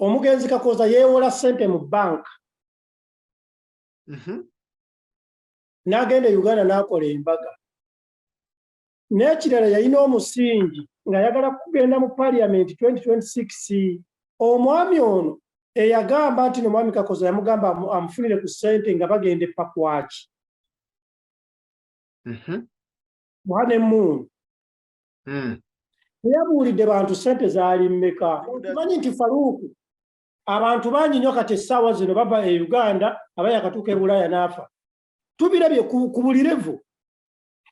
Omugenzi Kakooza yeewola ssente mu banka n'agenda e Uganda n'akola embaga. N'ekirala, yalina omusingi ng'ayagala kugenda mu Parliament 2026. Omwami ono eyagamba nti nomwami Kakooza yamugamba amufunire ku ssente nga bagenda e Pakwaki honeymoon, teyabuulidde bantu ssente zaali mmeka. Okimanyi nti, Faruuku, abantu bangi nnyo kati essaawa zino bava e Uganda, aba yakatuuka e Bulaaya n'afa. Tubirabye ku buli level.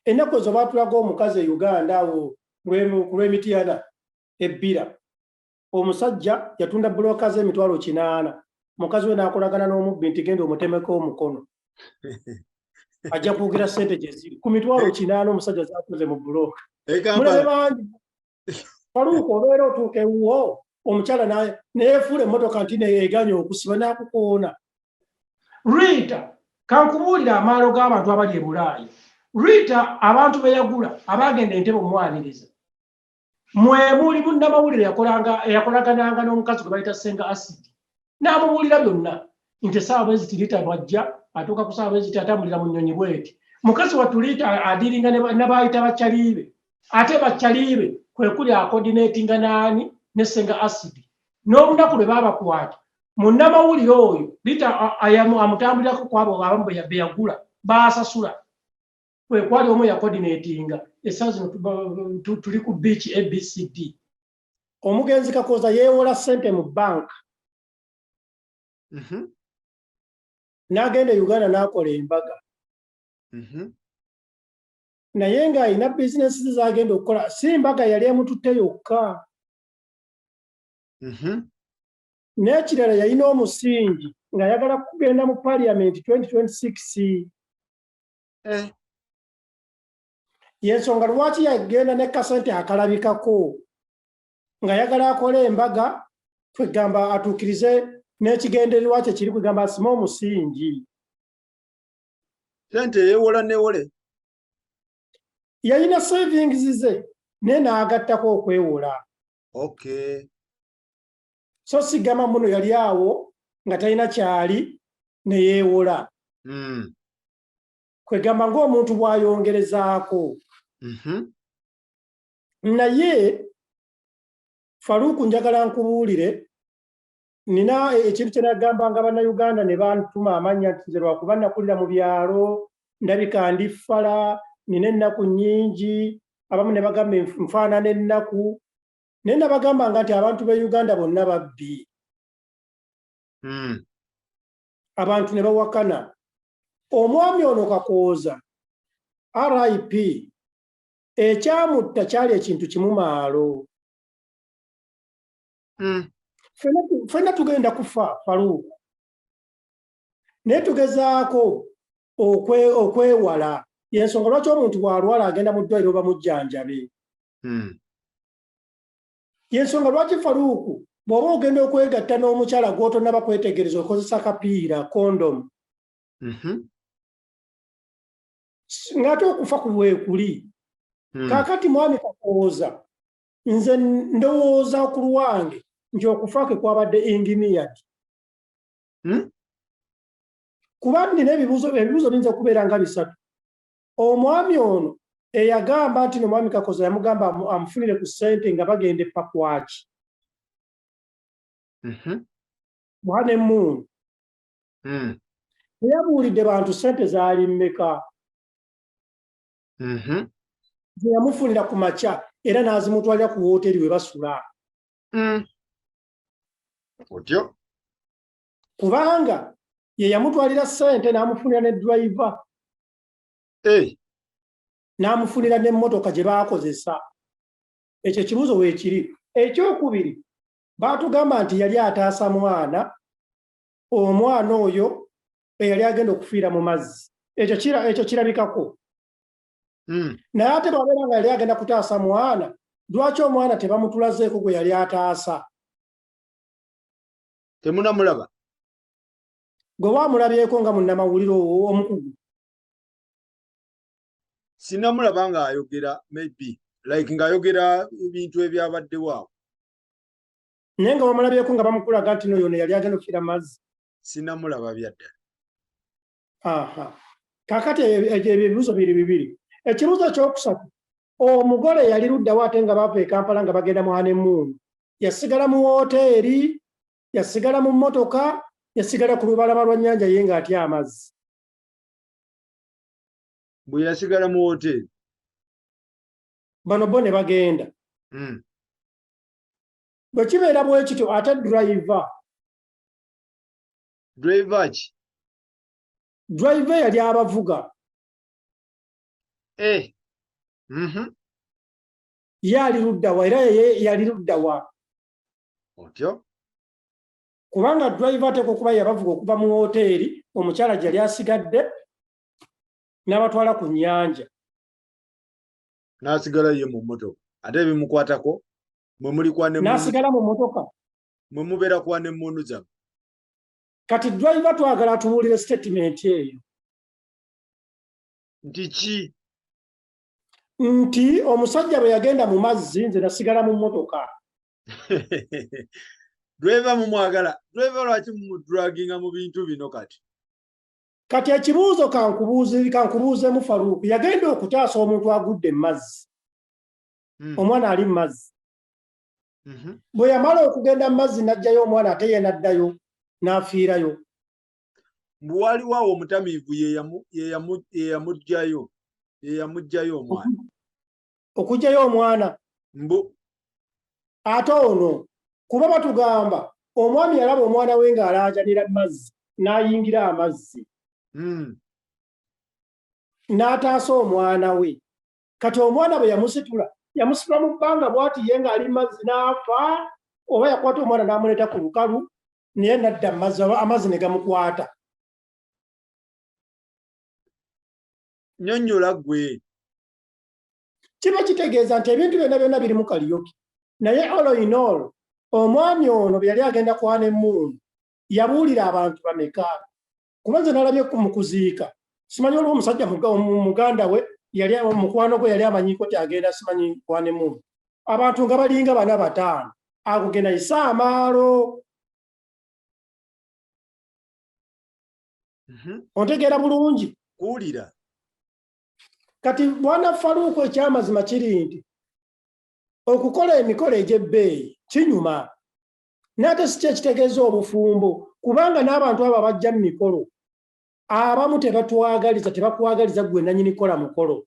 Ennaku ezo baatulaga omukazi e Uganda awo ku lw'Emityana ebbira, omusajja yatunda bulooka z'emitwalo 80, mukazi we n'akolagana n'omubbi nti genda omutemeko omukono, ajja kwogera ssente gye ziri ku 80,000 omusajja zakoze mu bulooka. Mulabe bangi, Faluuka, obeera otuuka ewuwo, omukyala neyefuula emmotoka nti neeganya okusiba n'akukoona. Rita, kankubuulira amaalo g'abantu abali e Bulaaya. Rita, abantu be yagula abagenda entebe omwaniriza, mwe muli munnamawulire eyakolagananga n'omukazi gwe bayita Senga Acid, n'amubuulira byonna nti essaawa bwe ziti Rita bwajja atuuka ku saawa bwe ziti, atambulira mu nnyonyi bweti. Mukazi wattu Rita adiringa n'abayita bakyaliibe, ate bakyaliibe kwe kuli acoordinatinga naani? Ne Senga Acid. N'olunaku lwe baabakwata, munnamawulire oyo Rita amutambulirako kwabo abamu be yagula baasasula, kwe kwali omu yacoordinatinga essaawa zino tuli ku beach ABCD. Omugenzi Kakooza yeewola ssente mu banka n'agenda e Uganda n'akola embaga, naye ng'alina bizinesi ze z'agenda okukola, si mbaga yali emututte yokka. N'ekirala, yalina omusingi ng'ayagala kugenda mu Parliament 2026. Yensonga lwaki yagenda ne kasente akalabikako ng'ayagala akole embaga, kwegamba atuukirize n'ekigendererwa kye kiri, kwegamba asime omusingi. Sente yeewola newole? Yalina savings ze, naye n'agattako okwewola. So sigamba muno yali awo nga talina kyali ne yeewola. Kwegamba ng'omuntu bw'ayongerezaako. Naye Faruuku, njagala nkubuulire, nina ekintu kye nagambanga Bannayuganda ne bantuma amannya nti nze lwakuba nakulira mu byalo, ndabika ndi ffala, nina ennaku nnyingi. Abamu ne bagamba nfaanana ennaku, naye nabagambanga nti abantu b'e Uganda bonna babbi. Abantu ne bawakana. Omwami ono Kakooza, RIP, ekyamutta kyali ekintu kimu, maalo. Ffenna tugenda kufa, Faruuku, naye tugezaako okwewala. Yensonga lwaki omuntu bw'alwala agenda mu ddwaliro bamujjanjabe. Yensonga lwaki, Faruuku, bw'oba ogenda okwegatta n'omukyala gw'otonnaba kwetegereza, okozesa kapiira, kondomu, ng'ate okufa ku bwekuli. Kaakati mwami Kakooza, nze ndowooza ku lwange nti okufa kwe kwabadde engineered. Kuba nina ebibuuzo biyinza okubeera nga bisatu. Omwami ono eyagamba nti nomwami Kakooza yamugamba amufunire ku ssente nga bagenda e Pakwaki honeymoon, teyabuulidde bantu ssente zaali mmeka ze yamufunira ku makya era n'azimutwalira ku wooteri we basula. Otyo. Kubanga ye yamutwalira ssente n'amufunira ne driver, n'amufunira n'emmotoka gye baakozesa. Ekyo ekibuuzo weekiri. Ekyokubiri, baatugamba nti yali ataasa mwana, omwana oyo eyali agenda okufiira mu mazzi. Ekyo kirabikako. Naye ate bw'abeera nga yali agenda kutaasa mwana, lwaki omwana tebamutulazeeko gwe yali ataasa? Temunamulaba. Gwe waamulabyeko nga munnamawulire omukugu? Sinamulaba ng'ayogera, maybe like ng'ayogera ebintu ebyabaddewo awo. Naye nga wamulabyeko nga bamukulaga nti noyo yali agenda okufiira mazzi? Sinamulaba byaddala. Aha, kakati ebyo ebibuuzo biri bibiri. Ekibuuzo ekyokusatu, omugole yali luddawo ate nga bava e Kampala nga bagenda mu honeymoon? Yasigala mu woteeri, yasigala mu mmotoka, yasigala ku lubalama lwa nnyanja ye ng'atya amazzi? Bwe yasigala mu woteeri. Bano bo ne bagenda. Bwe kibeera bwe kityo, ate driver? Driver ki? Driver yali abavuga. Eh. Ye ali luddawa era ye yali luddawa? Otyo. Kubanga driver ateekwa okuba yabavuga okuva mu woteeri omukyala gye yali asigadde n'abatwala ku nnyanja. N'asigala ye mu mmotoka, ate ebimukwatako mwe muli kwa ne N'asigala mu mmotoka. Mwe mubeera kwa nemmundu zammwe. Kati driver twagala atubuulire statement eyo. Nti ki? Nti omusajja bwe yagenda mu mazzi, nze nasigala mu mmotoka. Driver mumwagala. Driver lwaki mumudraginga mu bintu bino kati? Kati ekibuuzo kankubuuzemu, Faruku. Yagenda okutaasa omuntu agudde mu mazzi, omwana ali mu mazzi. Bwe yamala okugenda mu mazzi n'aggyayo omwana, ate ye n'addayo n'afiirayo. Mbu waliwo awo omutamiivu ye yamuggyayo omwana. Okuggyayo omwana? Mbu. Ate ono, kuba batugamba omwami yalaba omwana we ng'alaajanira mu mazzi, n'ayingira amazzi n'ataasa omwana we. Kati omwana bwe yamusitula, yamusitula mu bbanga bw'ati ye ng'ali mu mazzi n'afa, oba yakwata omwana n'amuleeta ku lukalu naye nadda mu mazzi, oba amazzi ne gamukwata? Nnyonnyola ggwe. Kiba kitegeeza nti ebintu byonna byonna birimu kaliyoki. Naye all in all, omwami ono bwe yali agenda ku honeymoon yabuulira abantu bameka? Kuba nze nalabye mu kuziika, simanyi waliwo omusajja muganda we yali mukwano gwe yali amanyiko ti agenda simanyi ku honeymoon, abantu nga balinga bana bataano. Ago ge nayise amaalo. Ontegeera bulungi? Kuwulira. Kati bwana Faluuku, ekyamazima kiri nti okukola emikolo egy'ebbeeyi kinyuma, naye ate si kyekitegeeza obufumbo, kubanga n'abantu abo abajja mu mikolo abamu tebatwagaliza, tebakwagaliza gwe nanyini kola mukolo.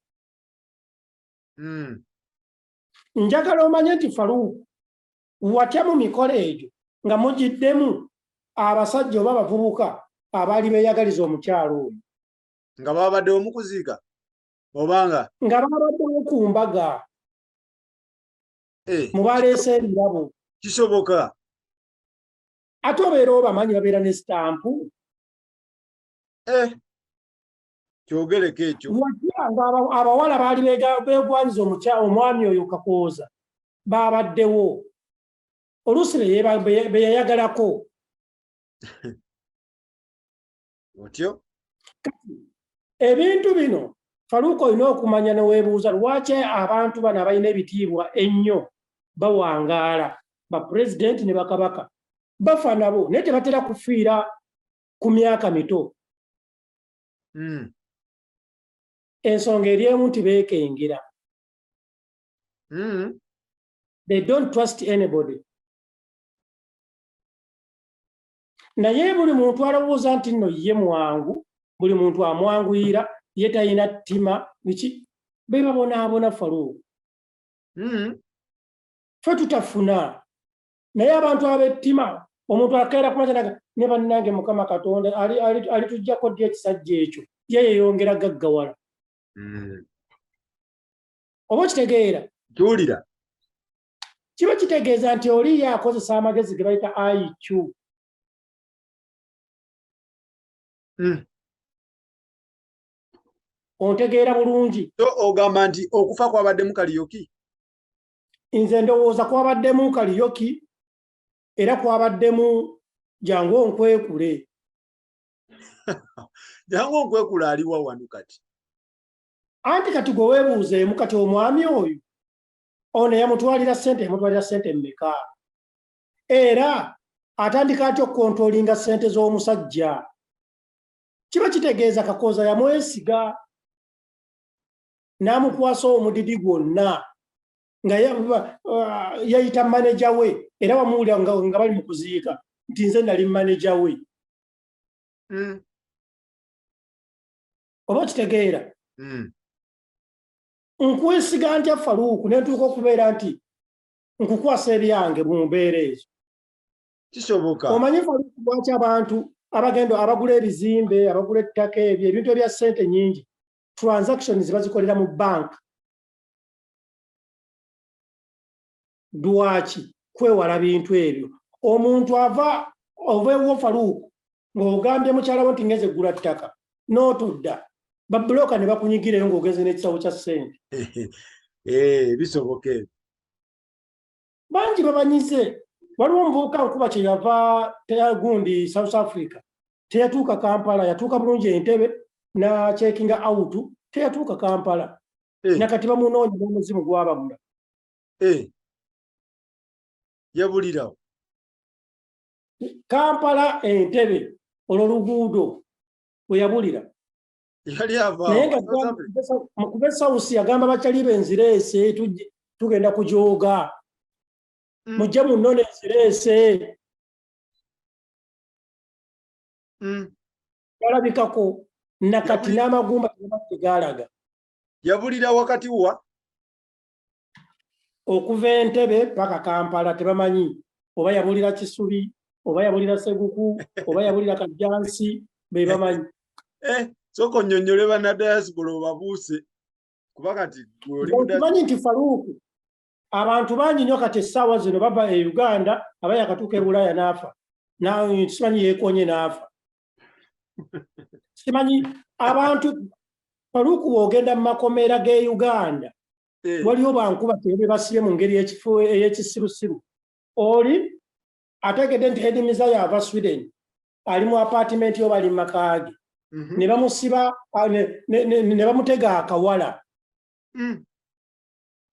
Njagala omanye nti Faluuku, watya mu mikolo egyo nga mugiddemu abasajja oba abavubuka abaali beeyagaliza omukyalo oyo? Nga babaddewo mu kuziika obanga? Nga babaddewo ku mbaga, Eh, mu baleese ebirabo. Kisoboka. Ate obeera obamanyi, babeera ne sitampu. Eh, kyogereko ekyo. Watya nga abawala baali beegwanyiza omwami oyo Kakooza babaddewo, oluusi be yayagalako? Otyo. Ebintu bino, Faluuka, olina okumanya neweebuuza lwaki abantu bano abalina ebitiibwa ennyo bawangaala. Bapulezidenti ne bakabaka bafa nabo, naye tebatera kufiira ku myaka mito. Ensonga eri emu nti beekengera. They don't trust anybody. Naye buli muntu alowooza nti nno ye mwangu, buli muntu amwanguyira, ye talina ttima biki, be babonaabona, Faluuku. Ffe tutafuna, naye abantu ab'ettima, omuntu akeera kumakyanaga ne bannange, Mukama Katonda alituggyako ddi ekisajja ekyo? Ye yeyongera gaggawala. Oba okitegeera? Tuwulira. Kiba kitegeeza nti oli ye akozesa amagezi ge bayita IQ. Ontegeera bulungi? So ogamba nti okufa kwabaddemu kaliyoki? Nze ndowooza kwabaddemu kaliyoki, era kwabaddemu jangu onkwekule. Jangu onkwekula aliwa wano kati? Anti kati gwe weebuuzeemu, kati omwami oyo ono yamutwalira ssente, yamutwalira ssente mmeka? Era atandika atya okucontrollinga ssente z'omusajja? Kiba kitegeeza Kakooza yamwesiga n'amukwasa omudidi gwonna nga yayita maneja we, era wamuwulira nga bali mu kuziika nti nze nali maneja we. Oba okitegeera? Nkwesiga ntya, Faluuku, ne ntuuka okubeera nti nkukwasa ebyange mu mbeera ezo? Kisoboka. Omanyi, Faluuku, lwaki abantu abagenda abagula ebizimbe, abagula ettaka, ebyo ebintu ebya ssente nyingi, transactions bazikolera mu bank? Lwaki? Kwewala bintu ebyo. Omuntu ava ova ewo, Faluuku, ng'ogambye mukyala wo nti ngeze gula ttaka, n'otudda babulooka ne bakunyigireyo ng'ogenze n'ekisawo kya ssente. Eh, bisoboka ebyo. Bangi babanyize. Waliwo omuvubuka nkuba kyeyava gundi South Africa, teyatuuka Kampala. Yatuuka bulungi Entebe nacheckinga out, teyatuuka Kampala. Nakati bamunoonya n'omuzimu gwababula. Eh. Yabulirawo? Kampala Entebe, olwo luguudo we yabulira. Yali ava Naye nga South Africa. Mukuba South yagamba bakyali be, nzireese, tugenda kujooga. Mujje munnone, nzireese. Balabikako nakati n'amagumba tegaalaga. Yabulira wakati wa? Okuva Entebe paka Kampala tebamanyi oba yabulira Kisubi, oba yabulira Seguku, oba yabulira Kajjansi, be bamanyi. Eh, sooka onnyonnyole bannadiaspora, obabuuse, kuba kati gwe oli mu Okimanyi nti, Faruuku, abantu bangi nnyo kati essaawa zino bava e Uganda, aba yakatuuka e Bulaaya n'afa. Simanyi yeekonye n'afa, simanyi. Abantu, Faruuku, bw'ogenda mu makomera g'e Uganda, waliwo bankuba tebe basibye mu ngeri ey'ekisirusiru. Oli ategedde nti Eddie Mizaya ava Sweden, ali mu apartment yo, bali mu maka ge, ne bamusiba, ne bamutega akawala.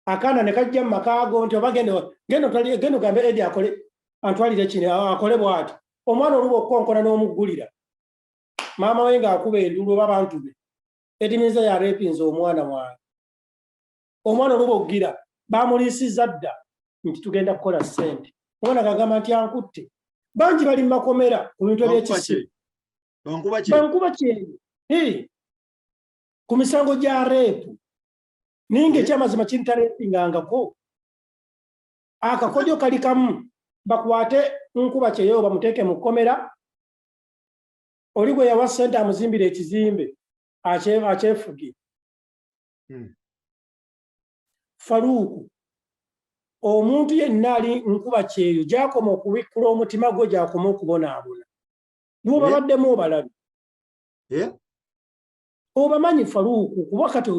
Akaana ne kajja mu maka go nti oba genda, genda genda ogambe Eddie akole, antwalire kino, akole bw'ati. Omwana oluba okukonkona n'omuggulira, maama we ng'akuba enduulu oba bantu be, Eddie Mizaya arapinze omwana wange. Omwana oluba okugira bamuliisizza dda nti tugenda kukola ssente. Omwana gagamba nti ankutte. Bangi bali mu makomera ku bintu Bankuba ebyekisiru. kye? Bankuba kye? Bankuba kyeyo. Hey, ku misango gya rape. Naye ngaekyamazima kintarapingangako. Akakodyo kali kamu: bakwate nkuba kyeyo, bamuteeke mu kkomera. Oli gwe yawa ssente amuzimbira ekizimbe, akyefuge. Faluuku, omuntu yenna ali nkuba kyeyo, gyakoma okubikkula omutima gwe, gyakoma okubonaabona. Bw'obabaddemu obalabe. Eh? Obamanyi, Faluuku, kuba kati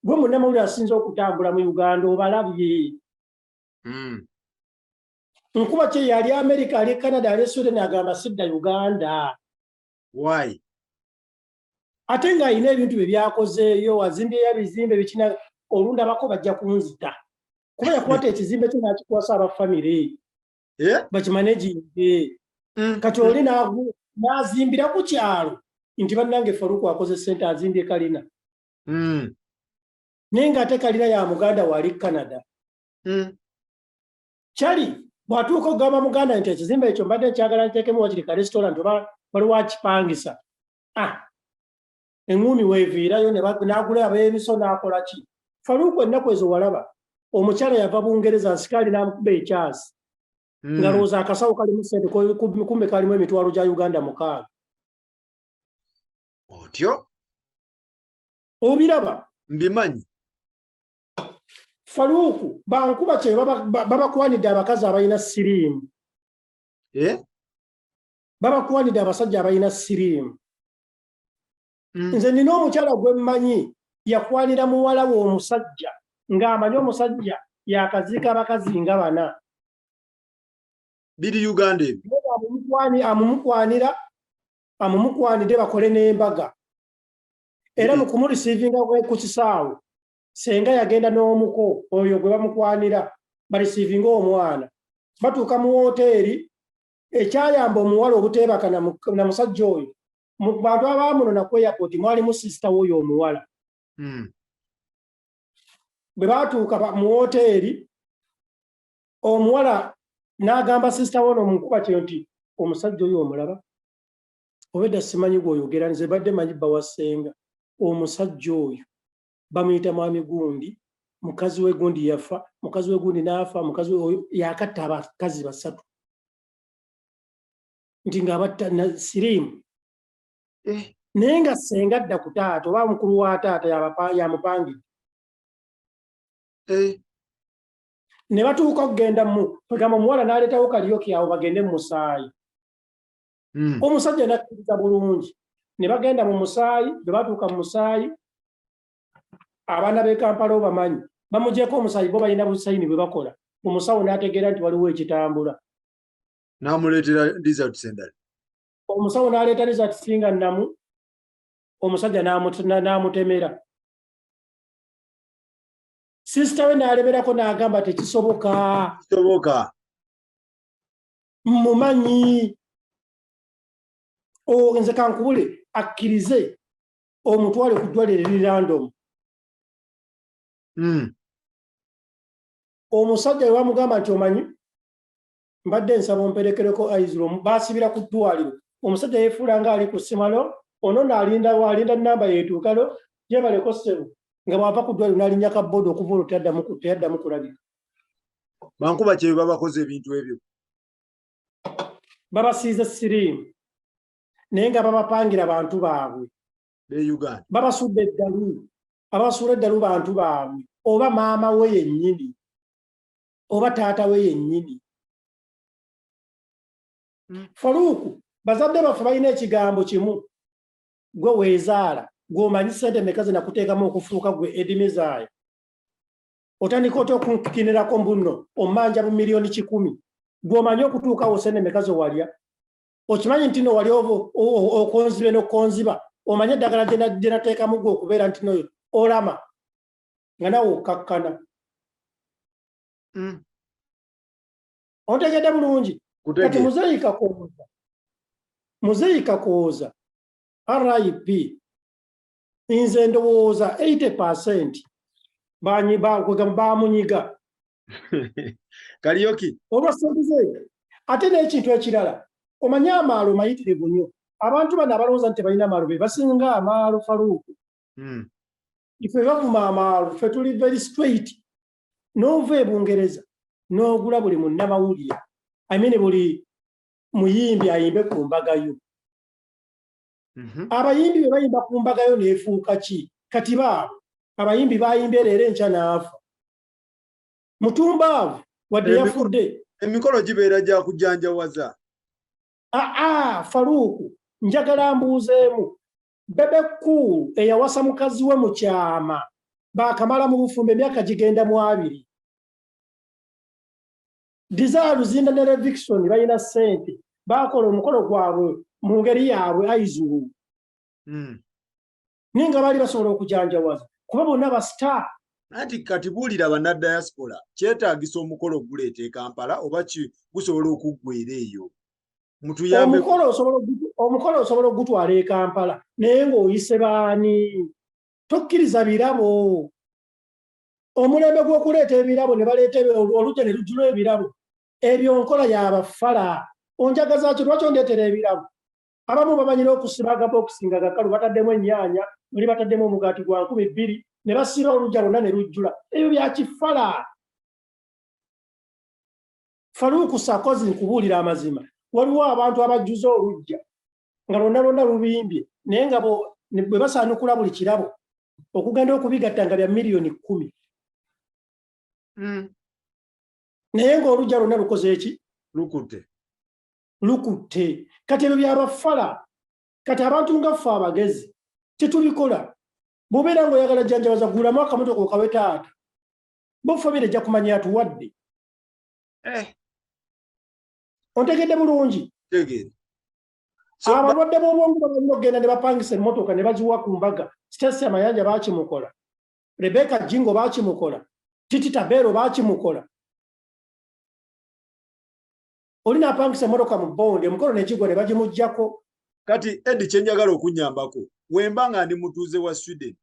gwe munnamawulire asinza okutambula mu Uganda, obalabye. Nkuba kye yali America, ali Canada, ali Sweden, agamba sidda Uganda. Why? Ate ng'alina ebintu bye byakozeeyo, azimbyeyo ebizimbe bikina. Olundabako bajja kunzita, kuba yakwata ekizimbe kye n'akikwasa aba famire Eh? bakimanaginge. Kati oli n'azimbira ku kyalo nti bannange, Faluku akoze ssente, azimbye kalina. Naye ng'ate kalina ya muganda waali Canada. Kyali bw'atuuka okugamba muganda nti ekizimbe ekyo mbadde nkyagala nteekemu wakiri ka restaurant, oba waliwo akipangisa, ah, eŋŋuumi weeviirayo n'agula ab'emiso n'akola ki. Faluuku, ennaku ezo walaba omukyala yava Bungereza, nsikaali n'amukuba ekyasi. Nga lowooza akasawo kalimu ssente, kumbe kalimu emitwalo gya Uganda 6. Otyo? Obiraba? Mbimanyi. Faluuku, bankuba kye babakwanidde abakazi abalina siriimu. Eh? Babakwanidde abasajja abalina siriimu. Nze nina omukyala gwe mmanyi, yakwanira muwala we omusajja ng'amanyi omusajja yakaziika abakazi nga bana. Biri Uganda ebyo? Amumukwanira, amumukwanidde bakole n'embaga. Era mu kumureceivinga ku kisaawe, senga yagenda n'omuko oyo gwe bamukwanira bareceivinga omwana. Batuuka mu woteeri, ekyayamba omuwala obuteebaka na musajja oyo, mu bantu abaamunona ku airport mwalimu sister w'oyo omuwala. Bwe baatuuka mu woteeri, omuwala n'agamba sister wono omukuba kyeyo nti, "Omusajja oyo omulaba?" "Obedda simanyi gw'oyogera, nze badde manyi bba wa ssenga." "Omusajja oyo bamuyita mwami gundi, mukazi we gundi yafa, mukazi we gundi n'afa, mukazi we oyo yakatta abakazi basatu nti ng'abatta na siriimu." Naye nga ssenga adda ku taata oba mukulu wa taata yamupangidde. Ne batuuka okugenda mu kwegamba, omuwala n'aleetawo kalyoki awo bagende mu musaayi. Omusajja n'akkiriza bulungi ne bagenda mu musaayi. Bwe batuuka mu musaayi, abaana b'e Kampala obamanyi, bamugyeko omusaayi, bo balina busayini bwe bakola. Omusawo n'ategeera nti waliwo ekitambula. N'amuleetera results endala. Omusawo n'aleeta results nga nnamu. Omusajja n'amutemera. Sister we n'alemerako n'agamba, "Tekisoboka." Kisoboka. Mumanyi, nze kankubule, akkirize omutwale ku ddwaliro eri random. Omusajja we bamugamba nti, "Omanyi mbadde nsaba omperekereko aizuro," baasibira ku ddwaliro. Omusajja yeefuula nga ali ku ssimalo ono, naalinda alinda namba yeetuukalo gyebaleko ssebo, nga bw'ava ku ddwaliro n'alinnya ka boda. Okuva olwo teyaddamu kulabika. Bankuba kyeyo babakoze ebintu ebyo. Babasiize siriimu, naye nga babapangira bantu baabwe. Be Uganda. Babasudde eddalu, abasuula eddalu bantu baabwe, oba maama we yennyini oba taata we yennyini. Faluuku, bazadde baffe balina ekigambo kimu: gwe weezaala, gw'omanyi sente meka ze nakuteekamu okufuuka gwe edimizaayo. Otandika otya okunkinirako mbuno omanja bu miliyoni 100? Gw'omanyi okutuukawo sente meka ze walya. Okimanyi nti no wali okonzibe n'okonziba, omanyi eddagala gye nateekamu gwe okubeera nti noyo olama nga nawe okkakkana. Ontegedde bulungi kati? Kutegeera. Muzeeyi Kakooza, Muzeeyi Kakooza RIP, nze ndowooza 80% bamunyiga. Kalyoki. Olwa ssente ze. Ate n'ekintu ekirala, omanyi amaalo mayitirivu nnyo. Abantu bano abalowooza nti tebalina maalo be basinga amaalo, Faluuku. Ife bavuma amaalo, ffe tuli very straight. N'ova e Bungereza n'ogula buli munnamawulire, I mean buli muyimbi ayimbe ku mbaga yo. Abayimbi bwe bayimba ku mbaga yo neefuuka ki? Kati baabo abayimbi bayimbye leero, enkya n'afa mutumbaavu wadde yafudde. Emikolo gibeera gya kujanjawaza. Aa, Faluuku, njagala mbuuzeemu. Bebe Cool eyawasa mukazi we mu kyama, baakamala mu bufumbo emyaka gigenda mu 20. Desire Luzinda ne Levixone balina ssente, baakola omukolo gwabwe mu ngeri yaabwe aizulu. Naye nga baali basobola okujanjawaza kuba bonna ba star. Anti kati buulira bannadiaspora, kyetaagisa omukolo oguleeta e Kampala oba gusobola okuggwera eyo? Mutuyambe. Omukolo osobola okugutwala e Kampala, naye ng'oyise baani? Tokkiriza birabo. Omulembe gw'okuleeta ebirabo ne baleeta olujja ne lujjula ebirabo, ebyo nkola y'abafala. Onjagaza ki? Lwaki ondeetera ebirabo? Abamu bamanyira okusiba agabokisi nga gakalu, bataddemu ennyaanya, muli bataddemu omugaati gwa 2000, ne basiba olujja lwonna ne lujjula. Ebyo bya kifala, Faluuku Sakozi. Nkubuulira amazima, waliwo abantu abajjuza olujja nga lwonna lwonna lubimbye, naye nga bwe basaanukula buli kirabo okugenda okubigatta nga bya miliyoni 10. Naye ng'olujja lwonna lukoze eki? Lukutte. Lukutte. Kati ebyo byabafala. Kati abantu nga ffe abagezi tetubikola. Bw'obeera ng'oyagala jjanjabaza, gulamu akamotoka okawe taata bo, famire ejja kumanya atuwadde. Ontegedde bulungi? Tegeera. Abalwadde b'obwongo balina okugenda ne bapangisa emmotoka ne bagiwa ku mbaga. Stecia Mayanja baakimukola, Rebecca Jingo baakimukola, Titi Tabero baakimukola. Oli n'apangisa emmotoka mu bond, emikolo ne gigwa ne bagimuggyako. Kati Edi, kyenjagala okunyambako, wemba nga ndi mutuuze wa Sweden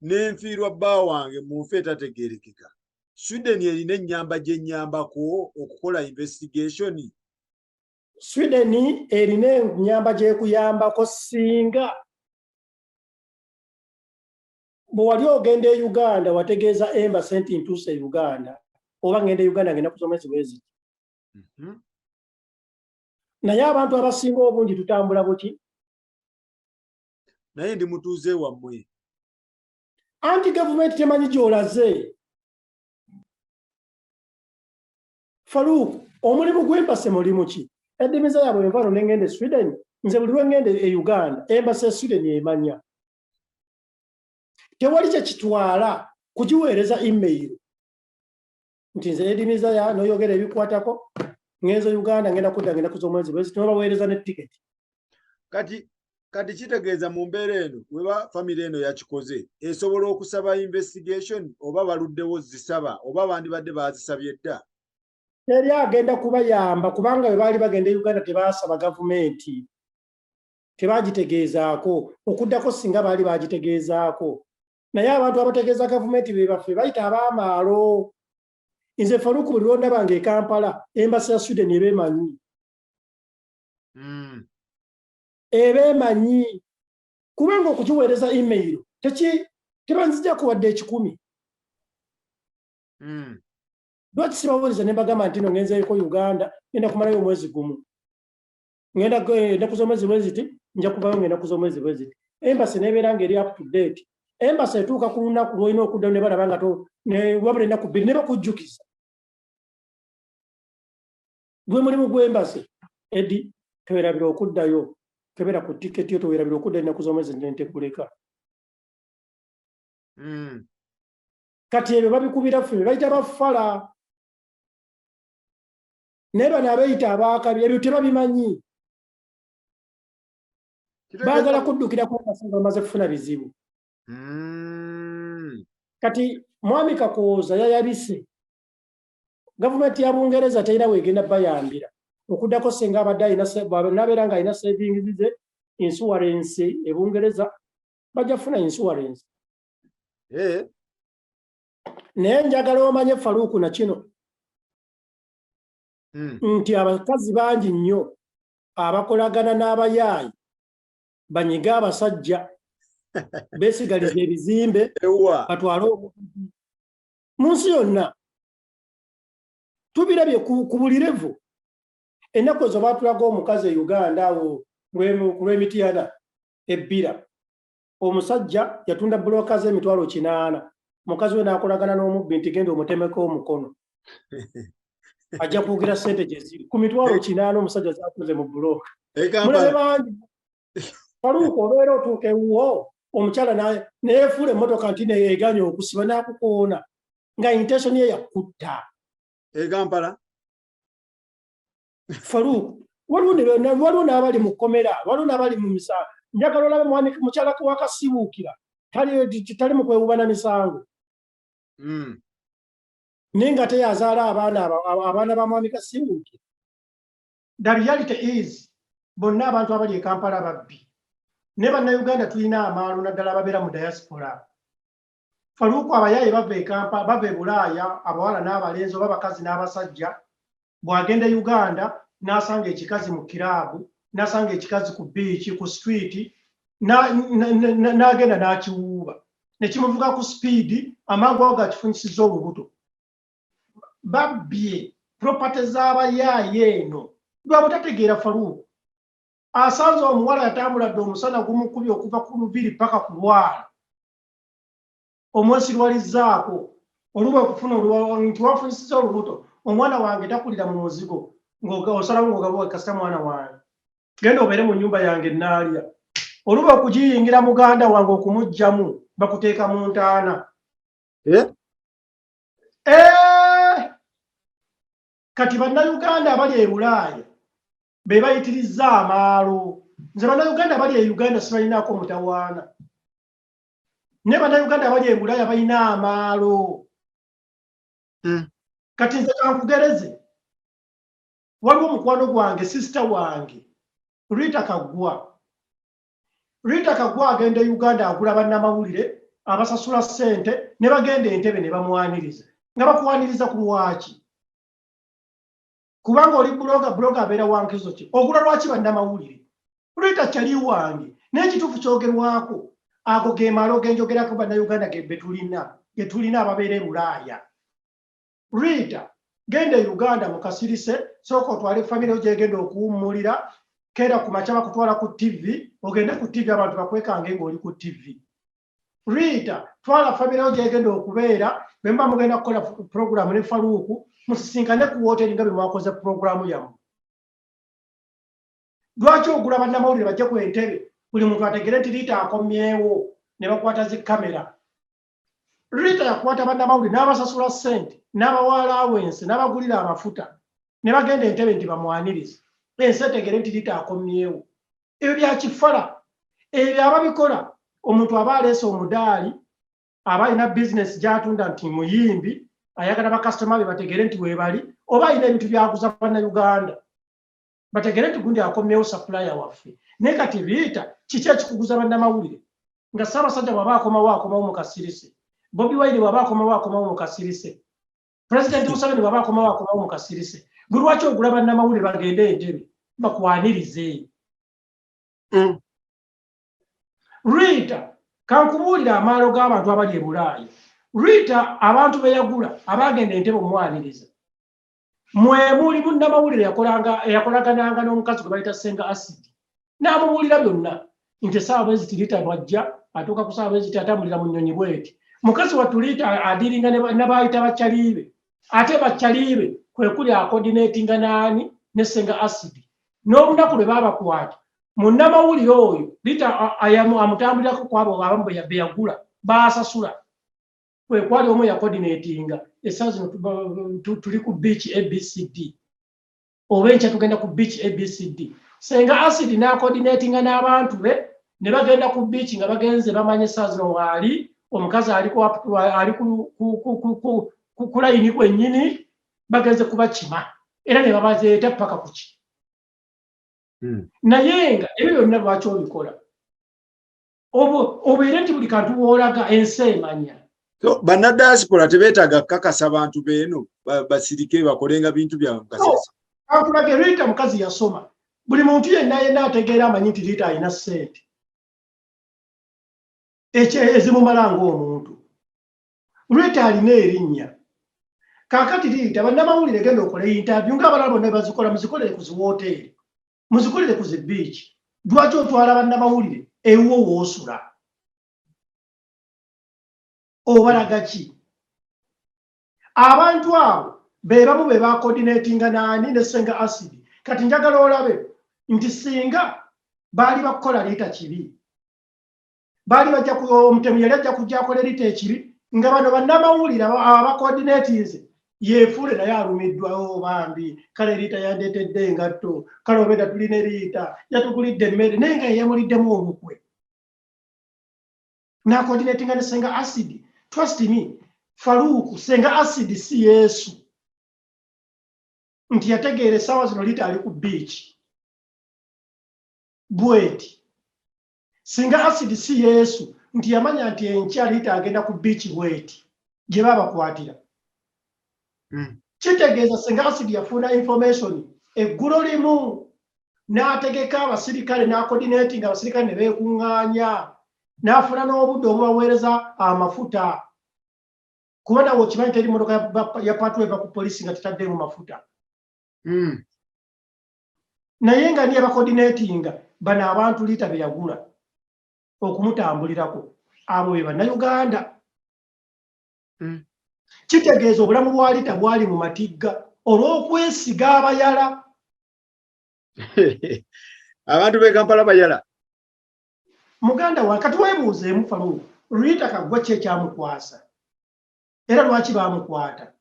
nenfiirwa bba wange mu nfa etategeerekeka, Sweden erina ennyamba gye nnyambako okukola investigation? Sweden erina ennyamba gyekuyambako singa bwe wali ogenda e Uganda wategeeza embassy nti ntuuse e Uganda oba ngenda e Uganda, ngenda kusoma ezi bweziti. Naye abantu abasinga obungi tutambula buki? Naye ndi mutuuze wammwe. Anti gavumenti temanyi gy'olaze, Faruuk. Omulimu gw'embassy mulimu ki? Edimiza yaabwe envano nengenda e Sweden, nze buli lwengenda e Uganda, embassy e Sweden emanya. Tewali kyekitwala kugiweereza email nti nze edimiza ya noyogera ebikwatako, ngenze Uganda, ngenda kudda, ngenda kuza omwezi bwezi, nobaweereza ne tiketi. Kati kitegeeza mu mbeera eno, weba famire eno yakikoze, esobola okusaba investigation oba baluddewo zisaba oba bandibadde bazisabye dda? Teri agenda kubayamba kubanga bwe baali bagenda e Uganda tebaasaba gavumenti, tebagitegeezaako. Okuddako singa baali bagitegeezaako. Naye abantu abategeeza gavumenti be baffe bayita ab'amaalo. Nze Faruku, buli lwondabanga e Kampala, embassy ya Sweden eba emanyi. Eba emanyi kubanga okugiweereza email teki tebanzijjako wadde 100. Lwaki sibaweereza ne mbagamba nti no ngenzeeko Uganda, ngenda kumalayo omwezi gumu, ngenda ennaku z'omwezi bwe ziti, nja kuvayo ngenda kuza omwezi bwe ziti? Embassy nebeera ng'eri up to date. Embassy etuuka ku lunaku lw'olina okuddayo ne balaba nga wabula ennaku 2 ne bakujjukiza. Gwe mulimu gw'embassy. Edi, towerabira okuddayo, kebera ku tiketi yo, towerabira okuddayo ennaku z'omwezi ntekuleka. Kati ebyo babikubira ffe be bayita bafala, naye bano abeeyita abaakabi ebyo tebabimanyi. Baagala kuddukira ku embassy nga bamaze kufuna bizibu. Kati mwami Kakooza yayabise. Gavumenti ya Bungereza terina weegenda bayambira okuddako singa abadde alina nabeera nga alina savings ze, insurance e Bungereza, bajja kufuna insurance. Naye njagala omanye, Faluuku, na kino nti abakazi bangi nnyo abakolagana n'abayaayi banyiga abasajja, beesigaliza ebizimbe, Ewa. batwale obuguzi. Mu nsi yonna tubirabye ku buli level. Ennaku ezo baatulaga omukazi e Uganda awo ku lw'Emityana ebbira, omusajja yatunda bulooka z'emitwalo 80, mukazi we n'akolagana n'omubbi nti genda omutemeko omukono, ajja kwogera ssente gye ziri ku mitwalo 80 omusajja zakoze mu bulooka. E Mulabe Kampala. Bangi, Faluuka, obeera otuuka ewuwo, omukyala neyefuula emmotoka nti neyeeganya okusiba n'akukoona nga intention ye yakutta. E Kampala. Faluuku, waliwo n'abali mu kkomera, waliwo n'abali mu misango. Njagala olabe mwami mukyala wakasibuukira tali mu kwewuba na misango, naye nga teyazaala abaana abaana ba mwami Kasibuukira. The reality is bonna abantu abali e Kampala babbi, ne Bannayuganda tulina amaalo, naddala ababeera mu diaspora. Faluuku, abayaaye bava e Kampala, bava e Bulaaya, abawala n'abalenzi oba abakazi n'abasajja. Bw'agenda e Uganda n'asanga ekikazi mu kiraabu, n'asanga ekikazi ku biiki, ku street, n'agenda n'akiwuuba ne kimuvuga ku speed, amangu ago akifunyisizza olubuto. Babbye property z'abayaaye eno lwa butategeera. Faluuku, asanze omuwala yatambula dde, omusana gumukubye okuva ku Lubiri paka ku lwala, omwesirwalizzaako oluba okufuna nti wafunyisizza olubuto, omwana wange takulira mu muzigo, ng'osalawo ng'ogaba, kasita mwana wange, genda obeere mu nnyumba yange naalya. Oluba okugiyingira muganda wange okumuggyamu, bakuteeka mu ntaana. Eh? Eh! Kati Bannayuganda abali e Bulaaya be bayitirizza amaalo. Nze Bannayuganda abali e Uganda sibalinaako mutawaana, naye Bannayuganda abali e Bulaaya balina amaalo. Kati nze kankugereze. Waliwo mukwano gwange, sister wange, Rita Kaggwa. Rita Kaggwa agenda e Uganda, agula bannamawulire, abasasula ssente ne bagenda Entebe ne bamwaniriza. Nga bakwaniriza ku lwaki? Kubanga oli blogger. Blogger abeera wankizo ki? Ogula lwaki bannamawulire? Rita kyali wange, naye ekituufu kyogerwako. Ago ge malo genjogerako Bannayuganda ge betulina ababeera e Bulaaya. Rita, genda e Uganda mu kasirise, sooka otwale famire yo gyegenda okuwummulira. Keera ku makya bakutwala ku TV, ogende ku TV, abantu bakwekange ng'oli ku TV. Rita, twala famire yo gyegenda okubeera. Bwe muba mugenda kukola puroguramu ne Faluuku, musisinkane ku wooteri nga bwe mwakoze puroguramu yammwe. Lwaki ogula bannamawulire bajje ku Entebe, buli muntu ategere nti Rita akomyewo, ne bakwata zi kamera? Rita yakwata bannamawulire n'abasasula ssente, n'abawa allowance, n'abagulira amafuta, ne bagenda Entebe nti bamwanirize, ensi etegere nti Rita akomyewo. Ebyo byakifala. Ebyo ababikola, omuntu aba aleese omudaali, aba alina bizinesi gy'atunda nti muyimbi, ayagala bakasitoma be bategere nti weebali, oba alina ebintu byaguza Bannayuganda, bategere nti gundi akomyewo, supplier waffe. Naye kati Rita, kiki ekikuguza bannamawulire nga Ssaabasajja bw'aba akomawo, akomawo mu kasirise? Bobi Wine bw'aba akomawo, akomawo mu kasirise. Pulezidenti Museveni bw'aba akomawo, akomawo mu kasirise. Gwe lwaki ogula bannamawulire bagende Entebe bakwanirize? Rita, kankubuulira amaalo g'abantu abali e Bulaaya. Rita, abantu be yagula abagenda Entebe omwaniriza, mwe muli munnamawulire eyakolagananga n'omukazi gwe bayita Senga Acid, n'amubuulira byonna nti essaawa bwe ziti Rita bwajja atuuka ku ssaawa bwe ziti, atambulira mu nnyonyi bweti. Mukazi wattu Rita adiringa nabayita bakyaliibe, ate bakyaliibe kwe kuli acoordinatinga naani? Ne Senga Acid. N'olunaku lwe baabakwata, munnamawulire oyo Rita amutambulirako kwabo abamu be yagula, baasasula, kwe kwali omu yacoordinatinga essaawa zino tuli ku beach ABCD, oba enkya tugenda ku beach ABCD. Senga Acid n'acoordinatinga n'abantu be ne bagenda ku beach nga bagenze bamanye essaawa zino waali omukazi ali ku layini kwennyini, bagenze kubakima era ne babazeeta paka kuki. Naye nga ebyo byonna lwaki obikola? Obeere nti buli kantu woolaga ensi emanya. So bannadiaspora tebeetaaga kukakasa bantu beeno, basirike bakolenga bintu byabwe mukasirisa. Kankulage, Rita mukazi yasoma. Buli muntu yenna yenna ategeera amanyi nti Rita alina ssente ezimumala ng'omuntu. Rita alina erinnya. Kaakati Rita, bannamawulire, genda okole interview ng'abalala bonna bazikola, muzikolere ku ziwooteeri, muzikolere ku zi beach. Lwaki otwala bannamawulire ewuwo woosula? Obalaga ki? Abantu abo be bamu be bacoordinatinga naani? Ne Senga Acid. Kati njagala olabe nti singa baali bakukola Rita kibi, baali bajja omutemu yali ajja kujja akola Rita ekibi nga bano bannamawulire abacoordinatinze, yeefuule naye alumiddwa, "O bambi, kale Rita yandeetedde engatto, kale obedda tulina Rita yatugulidde emmere," naye nga yeyamuliddemu olukwe n'acoordinatinga ne Senga Acid. Trust me, Faruku, Senga Acid si Yesu nti yategeera essaawa zino Rita ali ku beach bweti. Singa Acid si Yesu nti yamanya nti enkya Rita agenda ku beach bweti gye babakwatira. Kitegeeza Senga Acid yafuuna information eggulo limu n'ategeka abasirikale, n'acoordinating abasirikale ne beekuŋŋaanya, n'afuna n'obudde obubaweereza amafuta, kuba nawe okimanyi teri motoka ya patrol eva ku polisi nga tetaddemu mafuta. Naye nga niye bacoordinatinga bano abantu Rita be yagula okumutambulirako, abo be Bannayuganda. Kitegeeza obulamu bwa Rita bwali mu matigga olw'okwesiga abayala. Abantu b'e Kampala bayala. Muganda wa kati weebuuzeemu, Faluuku, Rita Kaggwa ki ekyamukwasa era lwaki baamukwata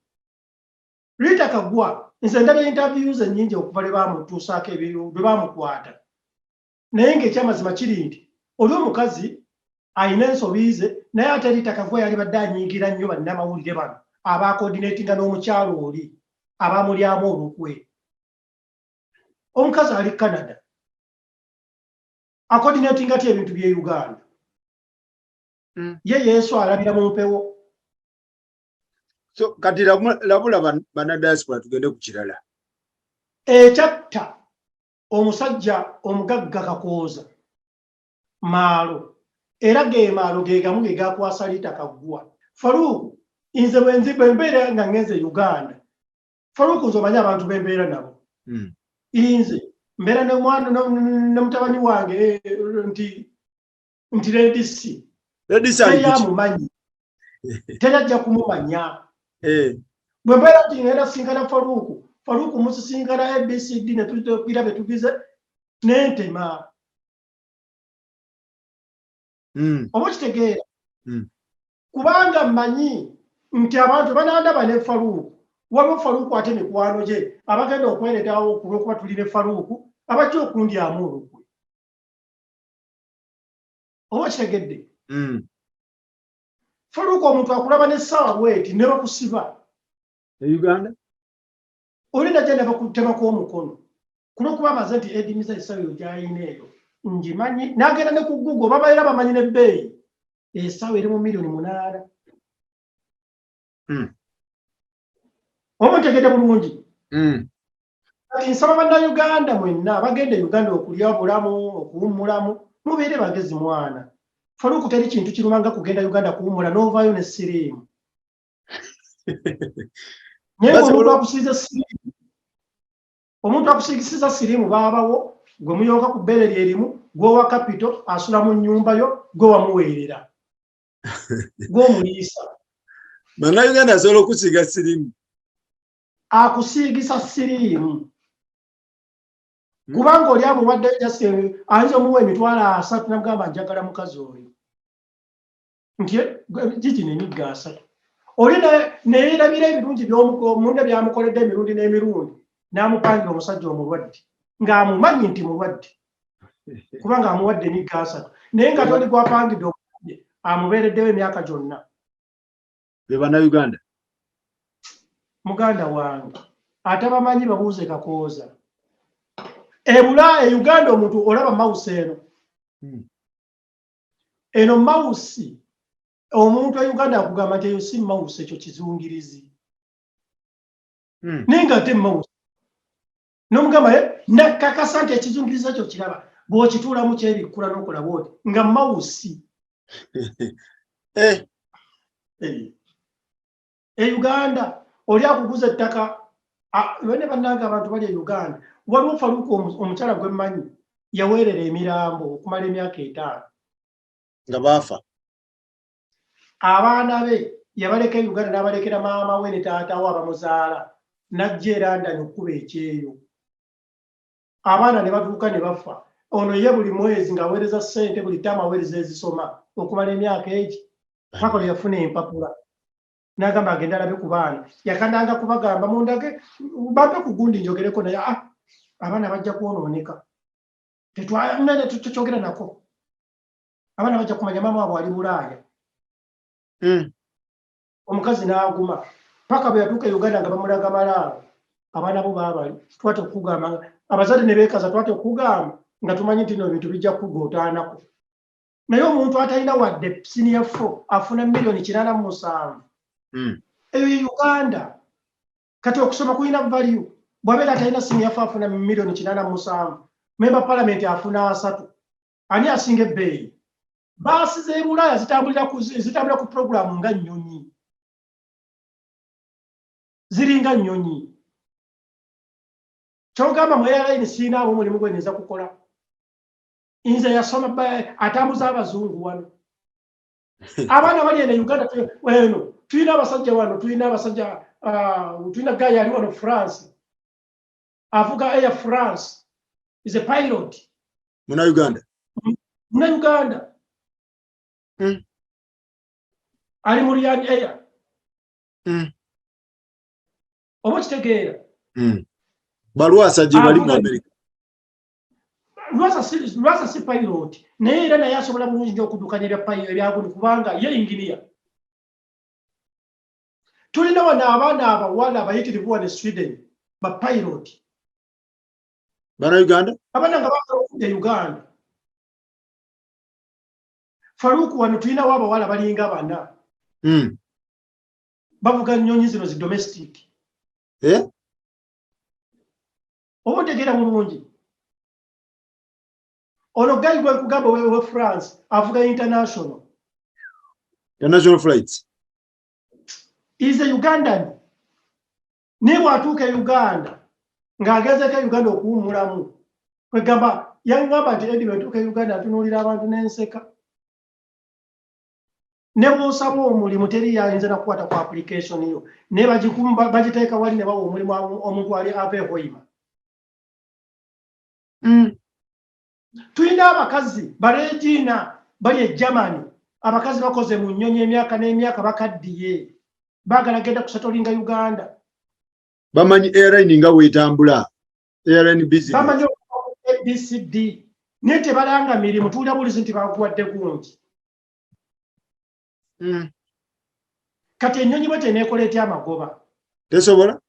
Rita Kaggwa? Nze ndabye interviews ennyingi okuva lwe bamutuusaako lwe bamukwata, naye ng'ekyamazima kiri nti oli omukazi alina ensobi ze, naye ate Rita Kaggwa yali badde anyiigira nnyo bannamawulire bano abacoordinatinga n'omukyalo oli abamulyamu olukwe. Omukazi ali Canada acoordinatinga atya ebintu by'e Uganda? Ye Yesu alabira mu mpewo. So kati labula bannadiaspora, tugende ku kirala. Ekyatta omusajja omugagga Kakooza maalo, era ge maalo ge gamu ge gakwasa Rita Kaggwa. Faruku, nze bwenzi bwe mbeera nga ngenze Uganda, Faruku, nze omanyi abantu bembeera nabo. Nze mbeera nemwana ne mutabani wange, nti Redisi. Redisi ali teri kuki? Amumanyi, teri ajja kumumanya. Bwe mbeera nti ngenda sinkana Faruku, Faruku musisinkana ABCD ne tugira bye tugize nentema. Oba okitegeera? Mm. Kubanga mmanyi nti abantu banandaba ne Faruku, waliwo Faruku ate mikwano gye abagenda okwereetawo ku lwokuba tuli ne Faruku, abajja okundyamu olukwe. Oba okitegedde? Mm. Faruku, omuntu akulaba n'essaawa bweti ne bakusiba. E Uganda? Oli najja ne bakutemako omukono ku lwokuba amaze nti edimiza essaawa eyo gy'ayina eyo ngimanyi, n'agenda ne ku Google, babaera bamanyi n'ebbeeyi, essaawa eri mu miliyoni 8. Oba ntegedde bulungi? Mm. Kati nsaba Bannayuganda mwenna abagenda e Uganda okulya obulamu, okuwummulamu, mubeere bagezi. Mwana Faluku, teri kintu kiruma nga kugenda Uganda kuwummula n'ovaayo ne siriimu, naye Basobola omuntu akusiiza siriimu, omuntu akusiigisiza siriimu baabawo, gwe muyonka ku bbeere lyerimu, gweowa kapito, asula mu nnyumba yo, gwe wamuweerera, gw'omuliisa. Bannayuganda asobola okusiiga siriimu? Akusiigisa siriimu. Kubanga oli amuwadde just ayinza omuwa 300,000 namugamba, "Njagala mukazi oyo," nti gigino emigga 30. Oli neyerabira ebirungi munne byamukoledde emirundi n'emirundi, n'amupangira omusajja omulwadde ng'amumanyi nti mulwadde, kubanga amuwadde emigga 30, naye nga toli gwapangidde omulwadde amubeereddewo emyaka gyonna. Be Bannayuganda. Muganda wange, atabamanyi babuuze Kakooza. Ebula e Uganda omuntu olaba mouse eno. Eno mouse, omuntu e Uganda akugamba nti eyo si mouse, ekyo kizungirizi. Naye nga ate mouse nomugamba, "Nakakasa nti ekizungirizi ekyo kiraba bw'okituulamu kyebikkula n'okola bwoti nga mouse." E Uganda oli akuguza ettaka. Bane bannange, abantu bali e Uganda, waliwo Faluku omukyala gwe mmanyi yaweerera emirambo okumala emyaka 5. Nga baafa? Abaana be yabaleka e Uganda, n'abalekera maama we ne taata we abamuzaala, n'ajja e London okkuba ekyeyo. Abaana ne batuuka ne bafa. Ono ye buli mwezi ng'aweereza ssente, buli ttaamu aweereza ezisoma okumala emyaka egi, paka lwe yafuna empapula n'agamba agenda alabe ku baana. Yakandanga kubagamba, "Mundage, bampe ku gundi njogereko," naye, "Ah, abaana bajja kwonooneka, tetwanene tekyogera nako, abaana bajja kumanya maama waabwe ali Bulaaya." Omukazi n'aguma paka bwe yatuuka e Uganda nga bamulaga malaalo, abaana bo baabali, "Twate okukugamba," abazadde ne beekaza, "Twate okukugamba nga tumanyi nti no ebintu bijja kugootaanako." Naye omuntu atalina wadde senior four afuna miliyoni 87. Eyo ye Uganda. Kati okusoma kulina value bwabeera atalina senior four afuna miliyoni 87, member parliament afuna 30, ani asinga ebbeeyi? Baasi z'e Bulaaya zitambulira ku programu nga nnyonyi, ziringa nnyonyi. Kyogamba mu airline siinaawo omulimu gwe nyinza kukola nze yasoma atambuza abazungu wano, abaana bali eno e Uganda. Eno tulina abasajja wano, tulina abasajja, tulina guy ali wano France, avuga Air France, is a pilot. Munauganda? Munauganda. Ali mu Ryan Air. Oba okitegeera? Mm. Balwasa gye bali mu America. Lwasa si pilot, naye era naye asobola bulungi nnyo okuddukanya ebyagundi kubanga ye inginiya. Tulina wano abaana abawala abayitirivu wano e Sweden, bapilot. Bannayuganda. Abaana nga baagala okudda e Uganda. Faruku, wano tulinawo abawala balinga bana. Bavuga nnyonyi zino zi domestic. Eh? Oba otegeera bulungi, ono guy gwe nkugamba we France avuga international. International flights. Is a Ugandan, naye bw'atuuka e Uganda ng'agezeko e Uganda okuwummulamu, kwegamba yaŋŋamba nti, "Edi, bwentuuka e Uganda ntunuulira abantu n'enseka." Ne bw'osaba omulimu, teri yayinza nakukwata ku application yo, naye bagiteeka wali ne bawa omulimu omuntu ali ava e Hoima. Tulina abakazi baregiina bali e Germany, abakazi bakoze mu nnyonyi emyaka n'emyaka, bakaddiye, baagala genda kusettlinga Uganda. Bamanyi airline nga weetambula, airline business. Bamanyi ABCD, naye tebalanga mirimu. Tuwulira bulizi nti bakuwadde gundi. Kati ennyonyi bwe teneekola etya amagoba? Tesobola.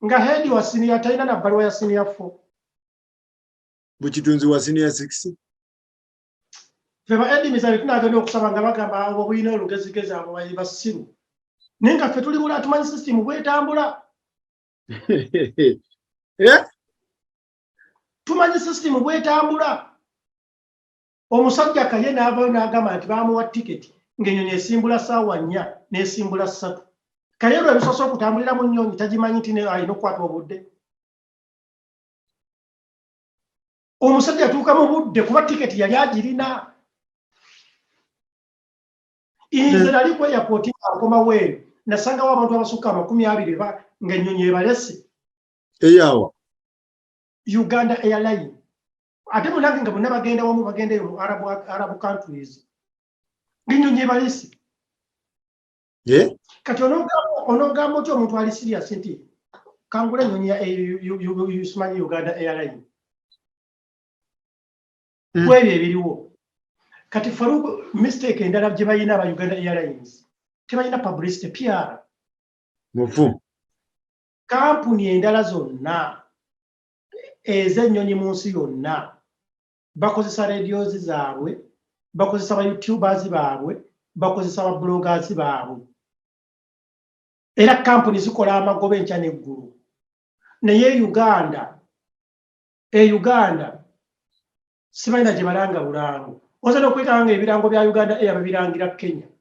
Nga head wa senior talina na bbaluwa ya senior four. Bukitunzi wa senior six. Fe ba edimisa betunagenda okusaba nga bagamba abo bulina olugezigezi, abo bali basiru, naye nga ffe tuli bula tumanyi system bwetambula. Eh? Tumanyi system bwetambula. Omusajja kaye n'avayo n'agamba nti bamuwa tiketi ng'ennyonyi esimbula ssaawa 4 n'esimbula 3. Kaye lwe lusoose okutambulira mu nnyonyi, tagimanyi nti alina okukwata obudde. Omusajja atuuka mu budde kuba tiketi yali agirina. Nze nali ku airport nga nkomawo eno, nasangawo abantu abasukka 20 ng'ennyonyi ebalese. Eyawa? Uganda Airline. Ate munange nga bonna bagenda wamu, bagendayo mu Arab countries, ng'ennyonyi ebalese. Eh? Kati onoogamba otya omuntu ali serious nti kangula ennyonyi ya simanyi Uganda Airline? Kwebyo ebiriwo kati, Faruk, mistake endala gye balina aba Uganda Airlines, tebalina publicity, PR. Mufu. Kampuni endala zonna ez'ennyonyi mu nsi yonna bakozesa radios zaabwe, bakozesa ba YouTubers baabwe, bakozesa ba bloggers baabwe, era kampuni zikola amagoba enkya n'eggulu. Naye Uganda, e Uganda sibalina gye balanga bulango. Oyinza n'okwekanga nga ebirango bya Uganda Air babirangira Kenya.